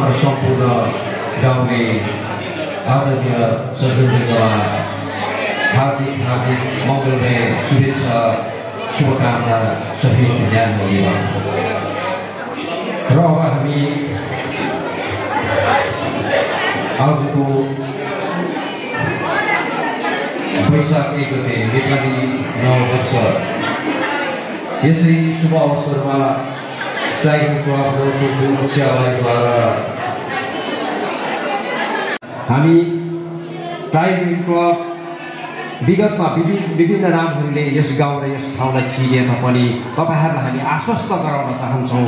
हाम्रो सम्पूर्ण गाउँले आदरणीय संसदीयमा हार्दिक मङ्गलमय शुभेच्छा शुभकामना सहित ध्यान होइयो र अब हामी आजको वैशाख 1 गते नेपाली नववर्ष यसै शुभ अवसरमा टाइगर क्लब चौधरी मुख्यालयद्वारा हामी टाइगर क्लब विगतमा विभिन्न नामहरूले यस गाउँ र यस ठाउँलाई चिने तापनि तपाईहरुलाई हामी आश्वस्त गराउन चाहन्छौँ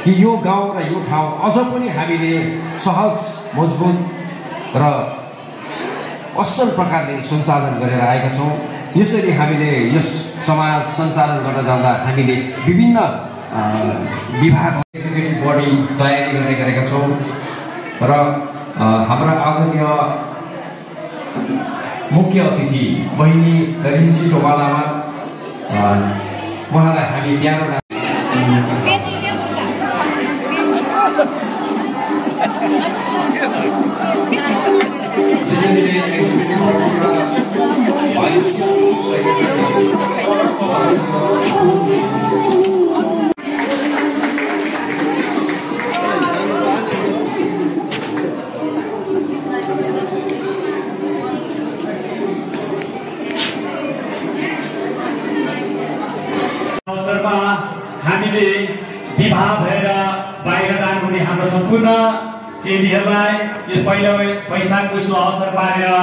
कि यो गाउँ र यो ठाउँ अझ पनि हामीले सहज मजबुत र असल प्रकारले सञ्चालन गरेर आएका छौँ। यसरी हामीले यस समाज सञ्चालन गर्न जाँदा हामीले विभिन्न विभाग एक्जिक्युटिभ बडी तयारी गर्ने गरेका छौँ र हाम्रा आदरणीय मुख्य अतिथि बहिनी रिन्ची टोवालामा उहाँलाई हामी प्यारो अवसरमा हामीले विवाह भएर बाहिर जानुहुने हाम्रो सम्पूर्ण चेलीहरूलाई यो पहिलो वैशाखको शुभ अवसर पारेर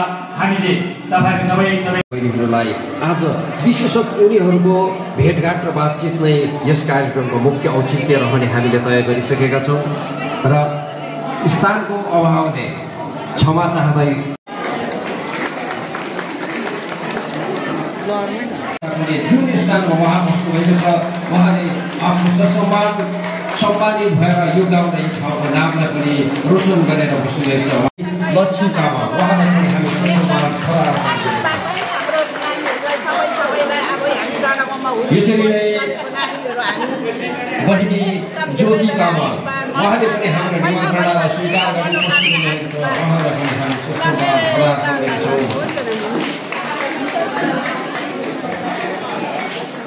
हामीले तपाईहरु सबै बहिनीहरूलाई आज विशेषतः उनीहरूको भेटघाट र बातचित नै यस कार्यक्रमको मुख्य औचित्य रहने हामीले तय गरिसकेका छौँ र स्थानको अभावले क्षमा चाहँदै जुन स्थानमा उहाँ बस्नुभएको छ उहाँले आफ्नो सम्मानित भएर यो गाउँ र यो ठाउँको नामलाई पनि रोशन गरेर बस्नुभएको छ लक्ष्मी तामा उहाँलाई पनि हामी यसरी नै बहिनी ज्योति तामा उहाँले पनि हाम्रो निमन्त्रणालाई स्वीकार गरेर बस्नुभएको छ उहाँलाई पनि हामी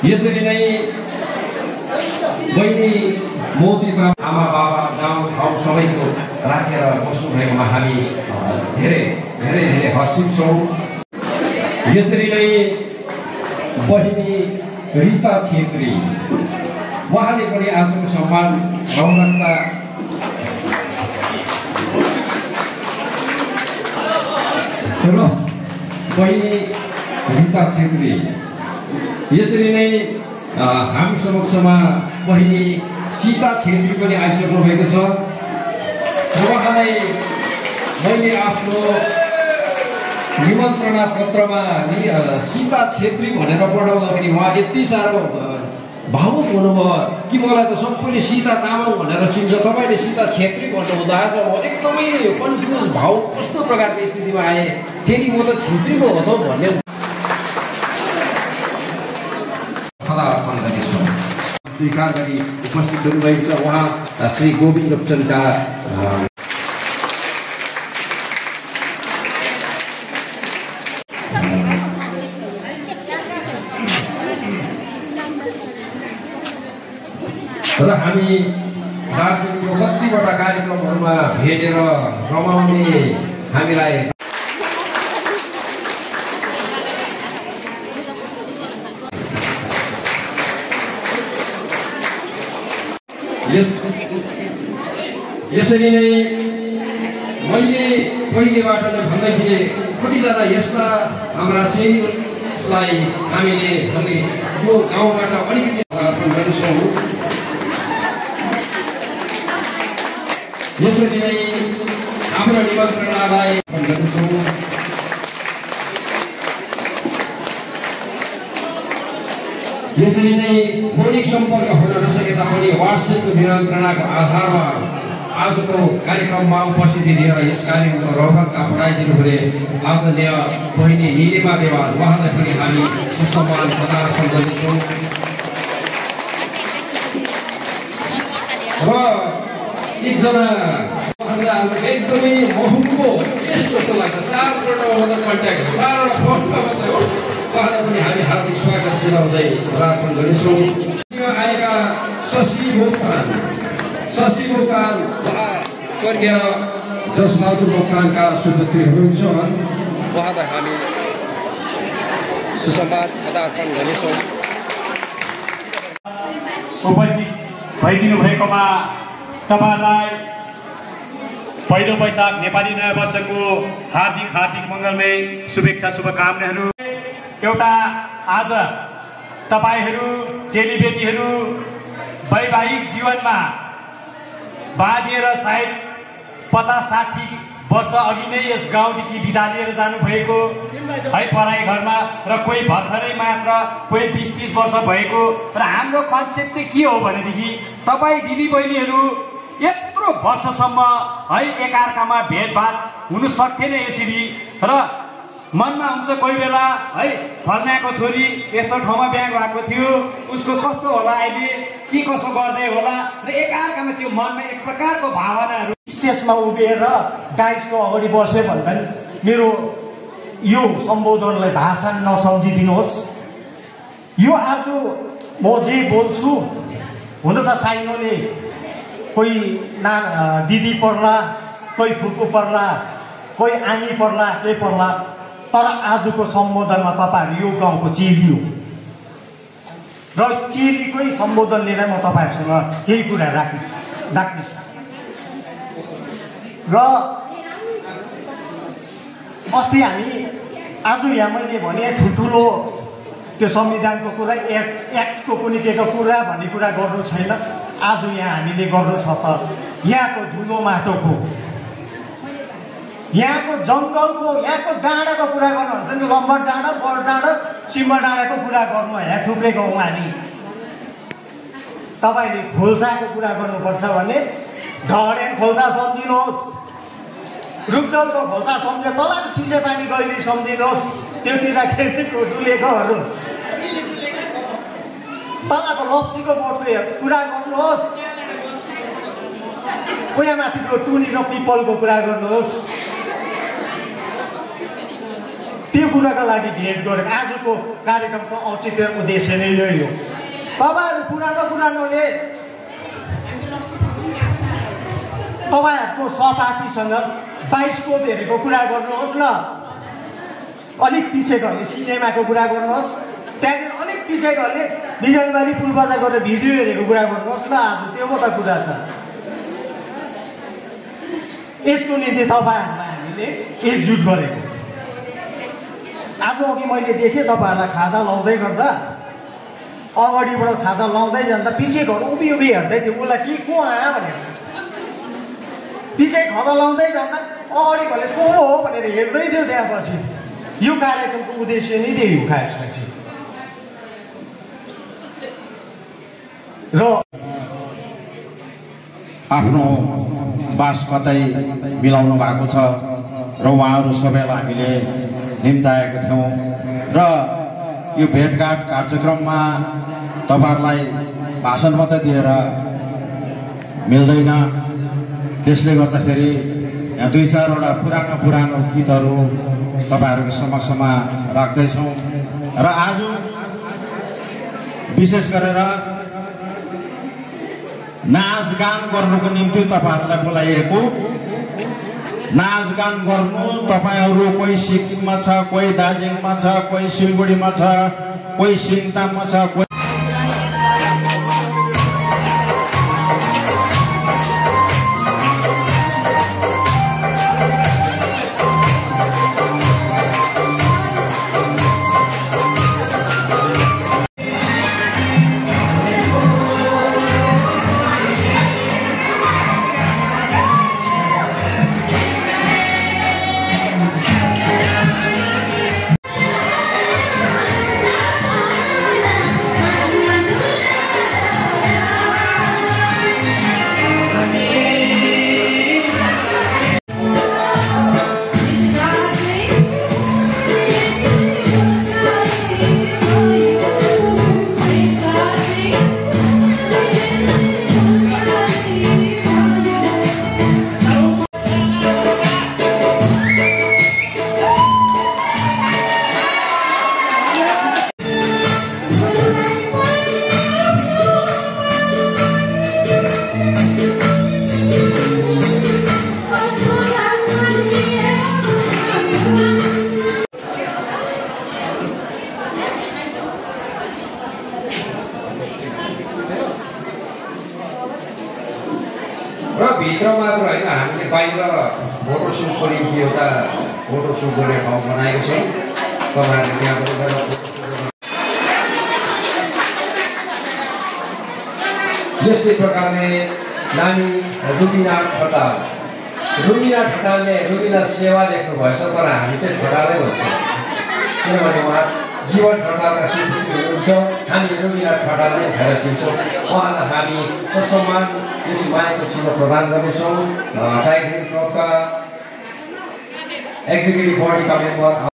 यसरी नै बहिनी मोती आमा बाबा गाउँ ठाउँ सबैको राखेर बस्नुभएकोमा हामी धेरै धेरै धेरै हर्षित छौँ। यसरी नै बहिनी रिता छेत्री उहाँले पनि आजको सम्मान गौरवता र बहिनी रिता छेत्री यसरी नै हामी समक्षमा बहिनी सीता छेत्री पनि आइसक्नु भएको छ र उहाँलाई मैले आफ्नो निमन्त्रणा पत्रमा सीता छेत्री भनेर पढाउँदाखेरि उहाँ यति साह्रो भावुक हुनुभयो कि मलाई त सबैले सीता तामाङ भनेर चिन्छ, तपाईँले सीता छेत्री भन्नुहुँदा आज म एकदमै कन्फ्युज भावुक कस्तो प्रकारको स्थितिमा आएँ, फेरि म त छेत्रीको हो त भन्ने स्वीकार गरी उपस्थित हुनुभएको छ। उहाँ श्री गोविन्द लोप्चनका र हामी दार्जिलिङको कतिवटा कार्यक्रमहरूमा भेटेर रमाउने हामीलाई यसरी नै मैले पहिलेबाट नै भन्दै थिएँ कतिजना यस्ता हाम्रा चेलीलाई हामीले भने यो गाउँबाट अलिकति गर्छौँ। यसरी नै हाम्रो निमन्त्रणालाई गर्छौँ। यसरी नै फोनिक सम्पर्क हुन नसके तापनि वाट्सएपको निमन्त्रणाको आधारमा आजको कार्यक्रममा उपस्थिति लिएर यस कार्यक्रमको रौनकता बढाइदिनु हुने आदरणीय बहिनी निलिमा देवाल उहाँलाई पनि हामी सम्मान प्रदान गर्दछौँ। र एकजना भन्दा एकदमै महँगो केस जस्तो लाग्छ। 4 करोडभन्दा कन्ट्याक्ट 4वटा पोस्टमा मात्रै हो। उहाँलाई पनि हामी हार्दिक स्वागत जनाउँदै पदार्पण गर्नेछौँ। आएका शशि मोक्तान स्वर्गीय जसबहादुर मोक्तानका सुपुत्री हुनुहुन्छ। उहाँलाई हामी सुसंवाद पदार्पण गर्नेछौँ। उपस्थित भइदिनु भएकोमा तपाईँलाई पहिलो वैशाख नेपाली नयाँ वर्षको हार्दिक मङ्गलमय शुभेच्छा शुभकामनाहरू। एउटा आज तपाईँहरू चेलीबेटीहरू वैवाहिक जीवनमा बाँधिएर सायद 50-60 वर्ष अघि नै यस गाउँदेखि बिदा लिएर जानुभएको है पराई घरमा, र कोही भर्खरै मात्र, कोही 20-30 वर्ष भएको। र हाम्रो कन्सेप्ट चाहिँ के हो भनेदेखि तपाईँ दिदीबहिनीहरू यत्रो वर्षसम्म है एकअर्कामा भेटभाट हुनु सक्थेन यसरी, र मनमा हुन्छ कोही बेला है फल्नाको छोरी यस्तो ठाउँमा बिहा भएको थियो, उसको कस्तो होला अहिले, के कसो गर्दै होला, र एकअर्कामा त्यो मनमा एक प्रकारको भावनाहरू। स्टेजमा उभिएर डाइसको अगाडि बस्यो भन्दा मेरो यो सम्बोधनलाई भाषण नसम्झिदिनुहोस्। यो आज म जे बोल्छु हुन त साइनोले कोही दिदी पर्ला, कोही फुपू पर्ला, कोही आनी पर्ला, के पर्ला, तर आजको सम्बोधनमा तपाईँहरू यो गाउँको चेली हो र चेलीकै सम्बोधन लिएर म तपाईँहरूसँग केही कुरा राख्नेछु। र अस्ति हामी आज यहाँ मैले भने ठुल्ठुलो त्यो संविधानको कुरा, एक्टको कुनै केको कुरा भन्ने कुरा गर्नु छैन। आज यहाँ हामीले गर्नु छ त यहाँको धुलो माटोको, यहाँको जङ्गलको, यहाँको डाँडाको कुरा गर्नुहुन्छ नि। लम्बर डाँडा, बर डाँडा, सिम्बर डाँडाको कुरा गर्नु यहाँ थुप्रै गाउँ हामी। तपाईँले खोल्साको कुरा गर्नुपर्छ भने ढडेन खोल्सा सम्झिनुहोस्, रुखदलको खोल्सा सम्झ्यो, तलको चिसे पानी गहिरी सम्झिनुहोस्, त्योतिर खेलेको डुलेकोहरू, तलको लप्सीको बोटको कुरा गर्नुहोस्, कोयामाथिको टुनी र पिपलको कुरा गर्नुहोस्। त्यो कुराका लागि भेट गरेको आजको कार्यक्रमको औचित्य उद्देश्य नै यही हो। तपाईँहरू पुरानोले तपाईँहरूको सहपाठीसँग बाइस्कोप हेरेको कुरा गर्नुहोस् न, अलिक पछि गएर सिनेमाको कुरा गर्नुहोस्, त्यहाँदेखि अलिक पछि गएर बिजनबारी पुल बजार गरेर भिडियो हेरेको कुरा गर्नुहोस् न। आज त्यो त कुरा त यसको निम्ति तपाईँहरूलाई हामीले एकजुट गरेको। आज अघि मैले देखेँ तपाईँहरूलाई खादा लाउँदै गर्दा, अगाडिबाट खादा लाउँदै जाँदा पछि घर उभि हेर्दै थियो, उसलाई के को आयो भनेर। पछि खादा लाउँदै जाँदा अगाडि भने को हो भनेर हेर्दै थियो त्यहाँपछि। यो कार्यक्रमको उद्देश्य नै त्यही हो खासपछि। र आफ्नो बास कतै मिलाउनु भएको छ र उहाँहरू सबैलाई हामीले निम्ताएको थियौँ। र यो भेटघाट कार्यक्रममा तपाईँहरूलाई भाषण मात्रै दिएर मिल्दैन, त्यसले गर्दाखेरि यहाँ 2-4वटा पुरानो गीतहरू तपाईँहरूको समक्षमा राख्दैछौँ। र आज विशेष गरेर नाचगान गर्नुको निम्ति तपाईँहरूलाई बोलाइएको। नाचगान गर्नु तपाईँहरू कोही सिक्किममा छ, कोही दार्जिलिङमा छ, कोही सिलगढीमा छ, कोही सिङताममा छ, कोही भित्र मात्र होइन हामीले बाहिर फोटो सुटको निम्ति एउटा फोटो सुट गर्ने ठाउँ बनाएको छौँ तपाईँहरूले त्यहाँबाट गएर यस्तै प्रकारले नानी रुबिना ठटालले रुबिना सेवा लेख्नु भएछ तर हामी चाहिँ ठटालै भन्छ किनभने उहाँ जीवन ठटालका स्वीकृति हुनुहुन्छ हामी रुबिना ठटालले भएर चिन्छौँ उहाँलाई हामी ससम्मान यस मायाको चिनो प्रदान गर्नेछौँ टाइगर क्लबका एक्जिक्युटिभ बडीका मेम्बर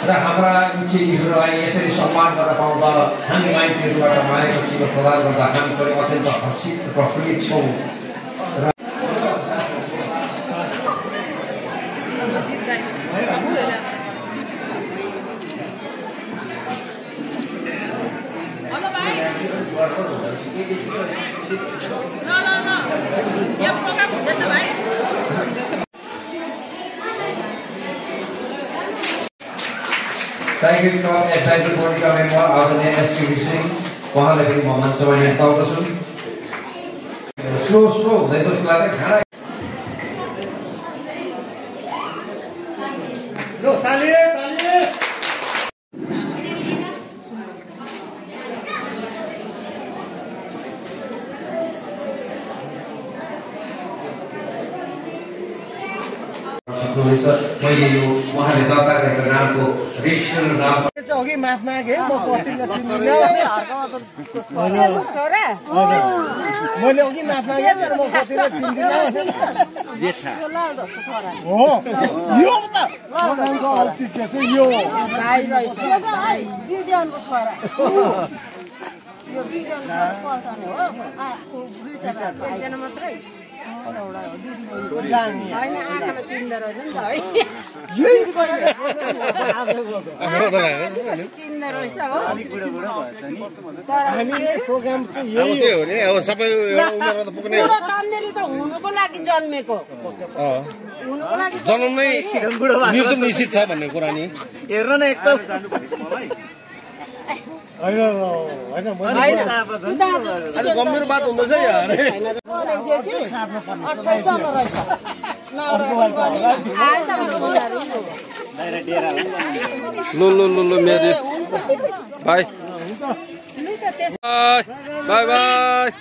र हाम्रा इच्छितहरूलाई यसरी सम्मान गर्न पाउँदा हामी माइतीहरूबाट मायाको चिनो प्रदान गर्दा हामी पनि अत्यन्त हर्षित प्रफुल्लित छौँ टाइगर क्लब एडभाइजरी बोर्डका मेम्बर आदरणीय एसके सिंह उहाँलाई पनि म मञ्चमा निम्ताउँदछु स्लो हुँदैछ जस्तो लाग्छ खाना मैले यो उहाँले दर्ता गरेको नामको रेजिस्टर नाम अघि माफ मागे म कतिले चिन्दिनँ मैले अघि माफ मागे तर म कतिले चिन्दिनँ हो यो त लगानको अल्टिटेको यो भाइ रहेछ बिदेनको छोरा यो बिदेनको पल्टाउने हो दुईटा एकजना मात्रै हुनुको लागि जन्मेको जन्ममै मृत्यु निश्चित छ भन्ने कुरा नि हेर्न न एक गम्भीर बात हुँदैछ यार लो मेरी बाय बाय बाय